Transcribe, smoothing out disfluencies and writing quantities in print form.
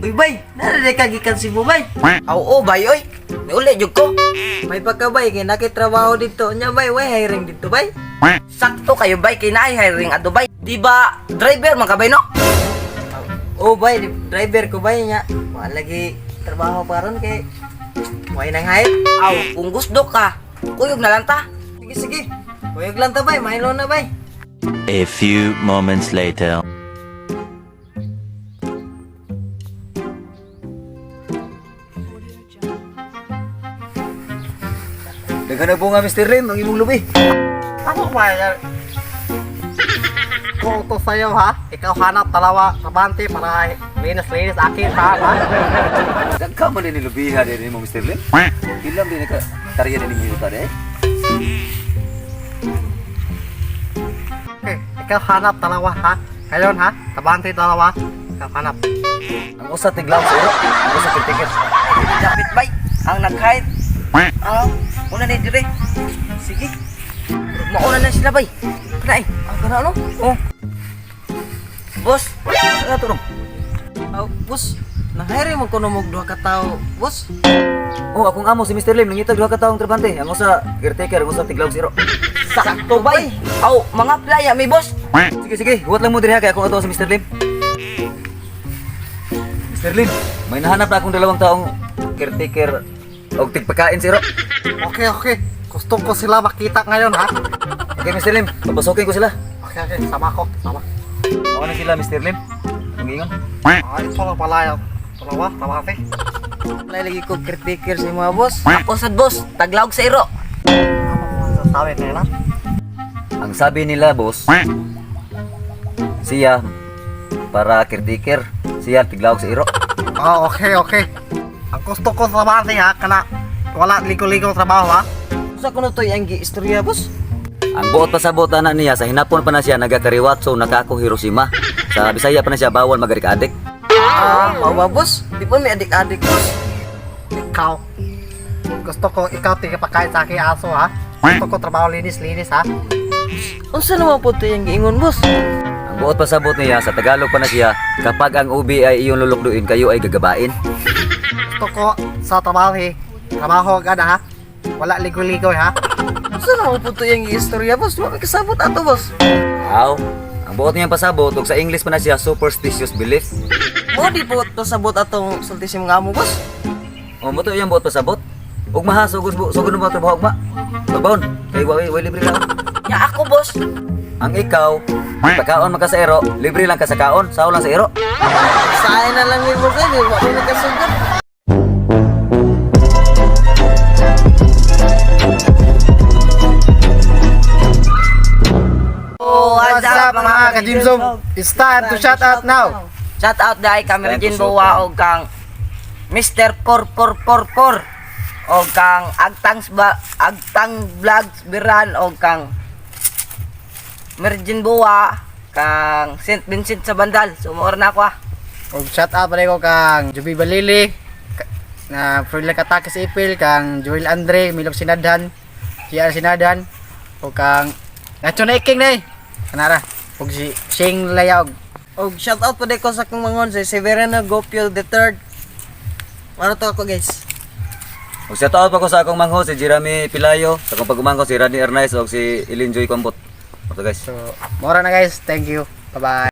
Uy bay, nare ka gikan Cebu, bay. Aw, oo, bay oy. Niuli jud ko. May pagkabay kay nakitrabaho dito. Nya bay, way hiring dito, bay. Sakto kayo, bay, kay naay hiring ato, bay. Di ba driver man ka, bay, no? Oh bay, driver ko, bay, nya. Wala lagi trabaho pa ron kay way nang hire. Aw, kung gusto ka, kuyog na lang ta. Sige sige. Kuyog lang ta, bay, mahilo na, bay. A few moments later. Daghan na bunga, Mr. Lim, ang imong lubi. Ako ba yan? Kung ito sa'yo ha, ikaw hanap dalawa kabante para linis-linis akin ha, ha? Daghan man din ni lubiha din mo, Mr. Lim. Ilang din ka tariya din ninyo ta eh. Okay, ikaw hanap dalawa ha. Ngayon ha, kabante dalawa, ikaw hanap. Ang usa tiglaw sa iro, ang usa tigtikir. Dapat, bay, ang nag-hire. Aw, una ni dire. Sige. Mauna na sila, bay. Kana eh. Ang kana no? Oh. Boss, Ano to rong? Aw, boss, nang-hire mo kuno mog duha ka tawo, boss. Oh, akong amo si Mr. Lim nangitag duha ka taong trabante. Ang usa caretaker, ang usa tiglaw sa iro. Sakto, bay. Aw, mga playa mi, boss. Sige sige, huwat lang mo diri ha kay akong ato si Mr. Lim. Mr. Lim, may nahanap na akong dalawang taong caretaker og tigpakain sa iro. Okay, okay. Gusto ko sila makita ngayon ha. Okay, Mr. Lim, papasukin ko sila. Okay, okay, sama ko, sama. Mao na sila, Mr. Lim. Ang ingon. Ah, ito lang pala yung dalawa, kabante. Wala lagi ko caretaker sa mga boss. Ako sad, boss, taglawg sa iro. Ano ko sasabi nila? Ang sabi nila, boss, siya para caretaker, siya tiglawag sa iro. Ah, okay, okay. Ang gusto ko trabante ha, kana wala ligo-ligo trabaho ha. Usa kuno to ang giistorya, boss. Ang buot pasabot ana niya sa hinapon pa na siya nagakariwatso nakako Hiroshima. Sa Bisaya pa na siya bawal magarik-adik. Ah, mao ba, boss? Di pa may adik-adik, boss. Ikaw. Gusto ko ikaw tigapakain sa aking aso ha. Gusto ko trabaho linis-linis ha. Unsa naman po to yung giingon, boss? Ang buot pasabot niya sa Tagalog pa na siya kapag ang ubi ay iyong lulukduin kayo ay gagabain. Gusto ko sa trabaho eh. Trabaho agad ha. Wala ligo-ligo ha. Unsa naman po to yung giistorya, boss? Wa may kasabot ato, boss. Aw, ang buot niyang pasabot ug sa English pa na siya superstitious belief. Mo di po to sabot atong sulti sa mga amo, boss. O mo to iyang buot pasabot. Ug maha sugod sugod mo trabaho ugma. Pagbaon kay wa way libre lang. Nya ako, boss. Ang ikaw, pagkaon man ka sa iro, libre lang ka sa kaon, sao lang sa iro. Saay na lang ni boss, eh. Wa may kasugod. Oh, What's up, mga ka-Jimsom? It's time to shout out now. Shout out dai kay Time to Mergin shout Bowa og kang Mr. Kor Kor Kor Kor og kang Agtang ba Agtang Vlogs Biran og kang Mergin Bowa kang St. Vincent sa Bandal. So maor na ako ah. Og shout out pala ko kang Juby Balili na Freeland Katakis Ipil, kang Joel Andre, Milok Sinadhan, GR Sinadhan, o kang Nacho na Iking na eh. Kanara. Og si Shane Layog. Og shout out po ko sa akong mangon si Severino Gopio the third. Maro to ako, guys. Ug shout out pa ko sa akong mangho si Jeremy Pilayo, sa akong pagumangko si Radni Arnaiz ug si Elin Joy Kwambot. Oto guys. So, mora na guys. Thank you. Bye-bye.